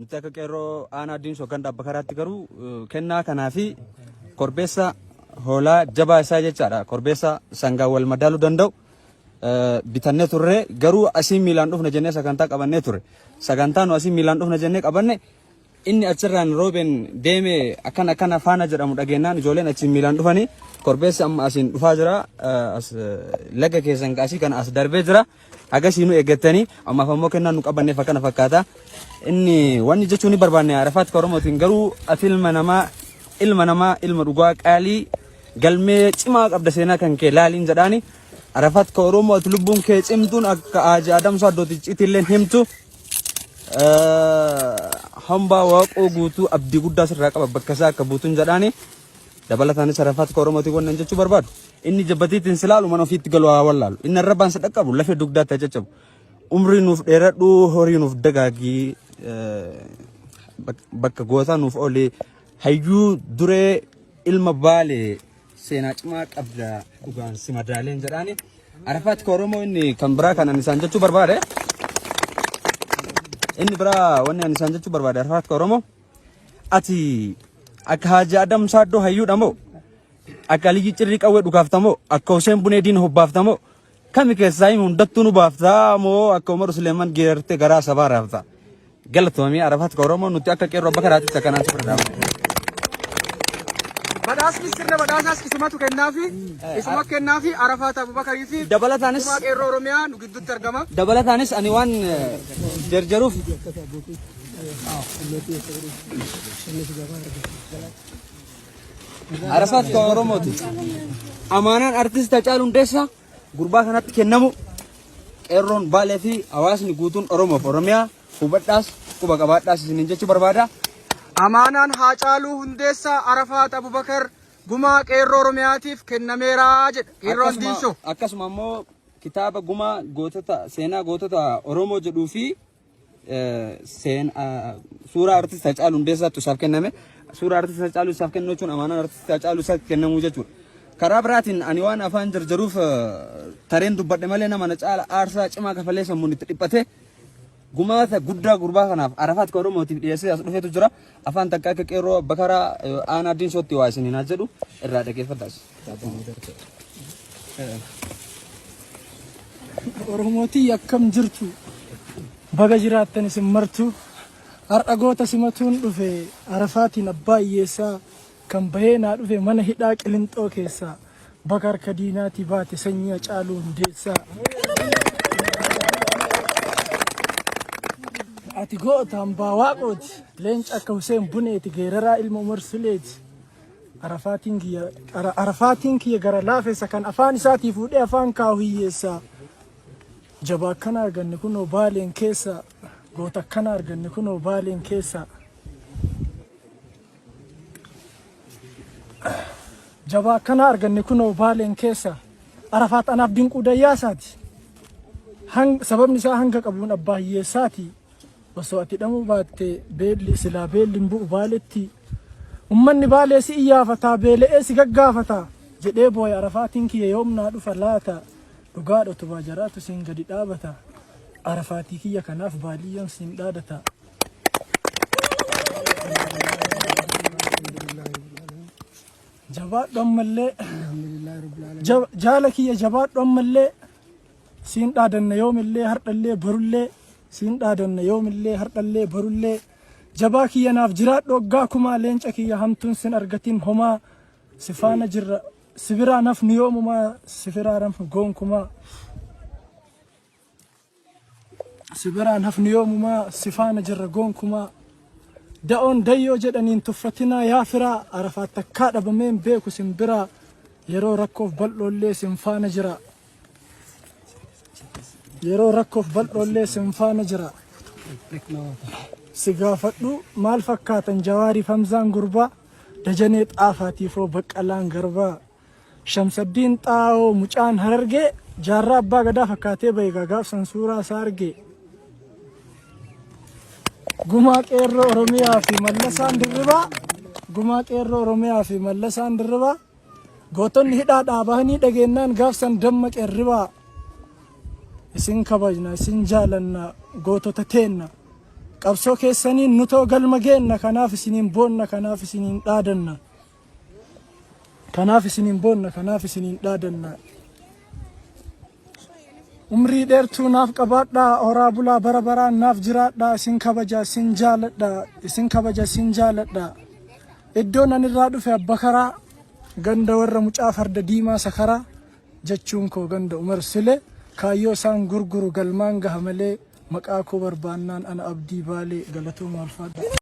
Nuti akka qeerroo aanaa Diinsoo ganda Abba Karaatti garuu kennaa kanaa fi korbeessa hoolaa jabaa isaa jechaadha. Korbeessa sangaan wal madaaluu danda'u bitannee turre garuu asii miilaan dhufna jennee sagantaa qabannee ture. Sagantaa nu asii miilaan dhufna jennee qabanne inni achirraan roobeen deeme akkana akkana faana jedhamu dhageenyaan ijoolleen achiin miilaan dhufanii korbeessi amma asiin dhufaa jira. As laga keessan asii kana as darbee jira. Hagasii nu eeggattanii ammaaf ammoo kennaan nu qabanneef akkana fakkaata. Inni wanni jechuu ni barbaanne Arafaat ka Oromootiin garuu ati ilma namaa ilma namaa ilma dhugaa qaalii galmee cimaa qabda seenaa kan kee laaliin jedhaani. Arafaat ka Oromoo ati lubbuun kee cimtuun akka Haaji Adam Saaddooti icciitilleen himtu. Hambaa waaqoo guutuu abdii guddaa sirraa qaba bakka isaa akka buutuun jedhaani. Dabalataanis Arafaat ka Oromootiin wannan jechuu barbaadu. Inni jabbatiitiin si laalu mana ofiitti galu haa wallaalu. Inni arrabaan si dhaqqabu lafee dugdaatti haa caccabu. Umrii nuuf dheeradhu horii nuuf dagaagi bakka gootaa nuuf ooli hayyuu duree ilma baalee seenaa cimaa qabda dhugaan si madaaleen jedhaani. Arafaat ka Oromoo inni kan biraa kan ani isaan jechuu barbaade. Inni biraa wanni ani isaan jechuu barbaade Arafaat ka Oromoo ati akka Haaji Adam Saaddoo hayyuudha moo Akka Aliyyi Cirrii qawwee dhukaafta moo? Akka Huseen Bunee diina hobbaafta moo? Kami keessaa himi hundattuu nu baafta moo akka Umar Suleeman geerartee garaa sabaa raafta? Galatoomii Arafaat ka Oromoo nuti akka qeerroo abba karaatitti akkanaan si bira dhaabna. Badhaasni sirna badhaasaas isumatu kennaafi isuma kennaafi Arafaat Abubakarii fi Dabalataanis Kumaa Qeerroo Oromiyaa nu gidduutti argama. Dabalataanis ani waan jarjaruuf Arafaat kan Oromooti. Amaanaan artist Hacaaluu Hundeessaa gurbaa kanatti kennamu qeerroon Baalee fi hawaasni guutuun Oromoof Oromiyaa hubadhaas quba qabaadhaas isiniin jechuu barbaada. Amaanaan Haacaaluu Hundeessaa Arafaat Abubakar Gumaa Qeerroo Oromiyaatiif kennameera jedha Qeerroon Diinshoo. Akkasuma immoo kitaaba gumaa gootota seenaa gootota Oromoo jedhuu fi seen suuraa artist Hacaaluu Hundeessaatu isaaf kenname. Suuraa artist Hacaaluu isaaf kennu jechuun amaanaan artist Hacaaluu isaaf kennamuu jechuudha. Karaa biraatiin ani waan afaan jarjaruuf tareen dubbadhe malee nama na caala aarsaa cimaa kafalee sammuun itti dhiphate gumaata guddaa gurbaa kanaaf Arafaat kan Oromootiif dhiyeessee as dhufetu jira. Afaan takka akka qeerroo Bakaraa aanaa Diinshootti waa isiniin haa jedhu irraa dhaggeeffadhaas. Oromootii akkam jirtu baga jiraattan isin martu har'a goota simatuun dhufe Arafaatiin abbaa hiyyeessaa kan bahee naa dhufe mana hidhaa Qilinxoo keessaa baga harka diinaatii baate sanyii Hacaaluu Hundeessaa. Ati goota hambaa waaqooti leenca akka Huseen Buneeti geeraraa ilma Umar Suleeti. Arafaatiin kiyya ara- Arafaatiin kiyya gara laafessa kan afaan isaatii fuudhee afaan kaahu hiyyeessa. Jabaa akkana arganne kunoo baaleen keessa goota akkana arganne kunoo baaleen keessa. Jabaa akkana arganne kunoo baaleen keessa. Arafaat anaaf dinquu dayyaasaati. Hang, sababni isaa hanga qabuun abbaa hiyyeessaati. Osoo ati dhamuu baatte beelli silaa beelli hin bu'u Baaletti. Ummanni Baalee si iyyaafata beela'ee si gaggaafata jedhee booya Arafaatiin kiyya yoom naa dhufa laata dhugaadha utubaa jaraatu siin gadi dhaabata Arafaatii kiyya kanaaf Baaliyyoon siin dhaadata. Jabaadhu ammallee jaala kiyya jabaadhu ammallee Siin dhaadanna yoomillee hardhallee borullee Siin dhaadanna yoomillee hardhallee borullee Jabaa kiyya naaf jiraadhu waggaa kumaa Leenca kiyya hamtuun sin argatin homaa Si faana jirra si biraa nafnu yoomumaa Si biraa nafnu goonkumaa Si biraan hafnu yoomumaa Si faana jirra goonkumaa Da'oon dayyoo jedhaniin tuffatinaa yaa firaa Arafaat takkaa dhabameen beeku sin biraa Yeroo rakkoof bal'oollee sin faana jira. Yeroo rakkoof bal'oollee sin faana jira. Si gaafadhu maal fakkaatan Jawaariif Hamzaan gurbaa Dajanee Xaafaatiifoo Baqqalaan Garbaa Shamsaddiin Xaa'oo mucaan Harargee Jaarraa Abbaa Gadaa fakkaatee bahe egaa gaaf san suuraa isaa arge. Gumaa Qeerroo Oromiyaa fi Mallasaan Dirribaa Gumaa Qeerroo Oromiyaa fi Mallasaan Dirribaa Gootonni hidhaadhaa bahanii dhageennaan gaaf san dammaqe hirribaa. Isin kabajna, isin jaalanna, gootota teenna. Qabsoo keessaniin nutoo galma geenna kanaaf isiniin boonna kanaaf isiniin dhaadanna. Kanaaf isiniin boonna kanaaf isiniin dhaadanna. Umrii dheertuu naaf qabaadhaa horaa bulaa bara baraan naaf jiraadhaa isin kabaja isin jaaladha isin kabaja isin jaaladha. Iddoon ani irraa dhufe abba karaa ganda warra mucaa farda diimaa sakaraa jechuun koo ganda Umar Sule kaayyoo isaan gurguru galmaan gaha malee maqaa koo barbaannaan ana Abdii Baalee galatooma ulfaadhaa.